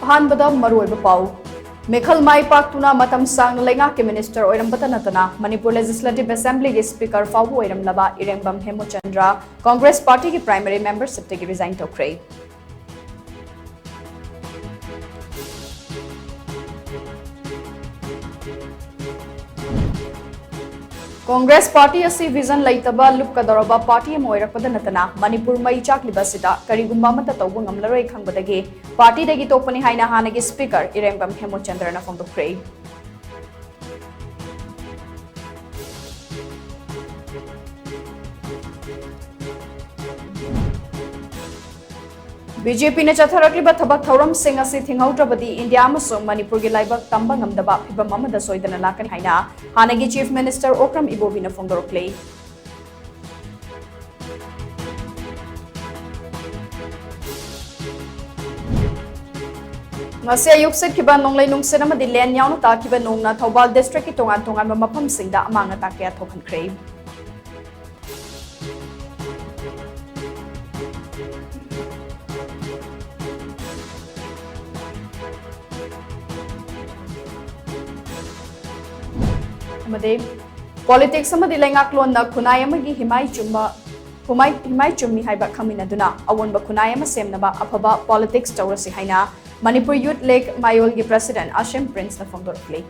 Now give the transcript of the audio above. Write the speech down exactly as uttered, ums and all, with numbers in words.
ꯑꯍꯥꯟꯕꯗ ꯃꯔꯨꯑꯣꯏꯕ ꯄꯥꯎ꯫ ꯃꯤꯈꯜ ꯃꯥꯏ ꯄꯥꯛꯇꯨꯅ ꯃꯇꯝ ꯁꯥꯡꯅ ꯂꯩꯉꯥꯛꯀꯤ ꯃꯤꯅꯤꯁꯇꯔ ꯑꯣꯏꯔꯝꯕꯇ ꯅꯠꯇꯅ ꯃꯅꯤꯄꯨꯔ ꯂꯦꯖꯤꯁꯂꯦꯇꯤꯚ ꯑꯦꯁꯦꯝꯕ꯭ꯂꯤꯒꯤ ꯁ꯭ꯄꯤꯀꯔ ꯐꯥꯎꯕ ꯑꯣꯏꯔꯝꯂꯕ ꯏꯔꯦꯡꯕꯝ ꯍꯦꯃꯨꯆꯟꯗ꯭ꯔ ꯀꯣꯡꯒ꯭ꯔꯦꯁ ꯄꯥꯔꯇꯤꯒꯤ ꯄ꯭ꯔꯥꯏꯃꯔꯤ ꯃꯦꯝꯕꯔꯁꯤꯞꯇꯒꯤ ꯔꯤꯖꯥꯏꯟ ꯇꯧꯈ꯭ꯔꯦ꯫ ꯀꯣꯡꯒ꯭ꯔꯦꯁ ꯄꯥꯔꯇꯤ ꯑꯁꯤ ꯚꯤꯖꯟ ꯂꯩꯇꯕ ꯂꯨꯞꯀꯗꯧꯔꯕ ꯄꯥꯔꯇꯤ ꯑꯃ ꯑꯣꯏꯔꯛꯄꯗ ꯅꯠꯇꯅ ꯃꯅꯤꯄꯨꯔ ꯃꯩ ꯆꯥꯛꯂꯤꯕ ꯑꯁꯤꯗ ꯀꯔꯤꯒꯨꯝꯕ ꯑꯃꯠꯇ ꯇꯧꯕ ꯉꯝꯂꯔꯣꯏ ꯈꯪꯕꯗꯒꯤ ꯄꯥꯔꯇꯤꯗꯒꯤ ꯇꯣꯛꯄꯅꯤ ꯍꯥꯏꯅ ꯍꯥꯟꯅꯒꯤ ꯁ꯭ꯄꯤꯀꯔ ꯏꯔꯦꯡꯕꯝ ꯍꯦꯃꯨꯆꯟꯗ꯭ꯔꯅ ꯐꯣꯡꯗꯣꯛꯈ꯭ꯔꯦ꯫ ꯕꯤ ꯖꯦ ꯄꯤꯅ ꯆꯠꯊꯔꯛꯂꯤꯕ ꯊꯕꯛ ꯊꯧꯔꯝꯁꯤꯡ ꯑꯁꯤ ꯊꯤꯡꯍꯧꯗ꯭ꯔꯕꯗꯤ ꯏꯟꯗꯤꯌꯥ ꯑꯃꯁꯨꯡ ꯃꯅꯤꯄꯨꯔꯒꯤ ꯂꯥꯏꯕꯛ ꯇꯝꯕ ꯉꯝꯗꯕ ꯐꯤꯚꯝ ꯑꯃꯗ ꯁꯣꯏꯗꯅ ꯂꯥꯛꯀꯅꯤ ꯍꯥꯏꯅ ꯍꯥꯟꯅꯒꯤ ꯆꯤꯐ ꯃꯤꯅꯤꯁꯇꯔ ꯑꯣꯀ꯭ꯔꯝ ꯏꯕꯣꯕꯤꯅ ꯐꯣꯡꯗꯣꯔꯛꯂꯤ꯫ ꯉꯁꯤ ꯑꯌꯨꯛ ꯁꯤꯠꯈꯤꯕ ꯅꯣꯡꯂꯩ ꯅꯨꯡꯁꯤꯠ ꯑꯃꯗꯤ ꯂꯦꯟ ꯌꯥꯎꯅ ꯇꯥꯈꯤꯕ ꯅꯣꯡꯅ ꯊꯧꯕꯥꯜ ꯗꯤꯁꯇ꯭ꯔꯤꯛꯀꯤ ꯇꯣꯉꯥꯟ ꯇꯣꯉꯥꯟꯕ ꯃꯐꯝꯁꯤꯡꯗ ꯑꯃꯥꯡ ꯑꯇꯥ ꯀꯌꯥ ꯊꯣꯛꯍꯟꯈ꯭ꯔꯦ꯫ ꯑꯃꯗꯤ politics ꯑꯃꯗꯤ ꯂꯩꯉꯥꯛꯂꯣꯟꯅ ꯈꯨꯟꯅꯥꯏ ꯑꯃꯒꯤ ꯍꯤꯃꯥꯏ ꯆꯨꯝꯕ, ꯍꯨꯃꯥꯏ-, ꯍꯤꯃꯥꯏ ꯆꯨꯝꯃꯤ ꯍꯥꯏꯕ ꯈꯪꯃꯤꯟꯅꯗꯨꯅ ꯑꯑꯣꯟꯕ ꯈꯨꯟꯅꯥꯏ ꯑꯃ ꯁꯦꯝꯅꯕ ꯑꯐꯕ politics ꯇꯧꯔꯁꯤ ꯍꯥꯏꯅ ꯃꯅꯤꯄꯨꯔ ꯌꯨꯊ ꯂꯤꯒ ꯃꯌꯣꯜꯒꯤ president ꯑꯁꯤꯝ ꯄ꯭ꯔꯤꯟꯁꯅ ꯐꯣꯡꯗꯣꯔꯛꯂꯤ꯫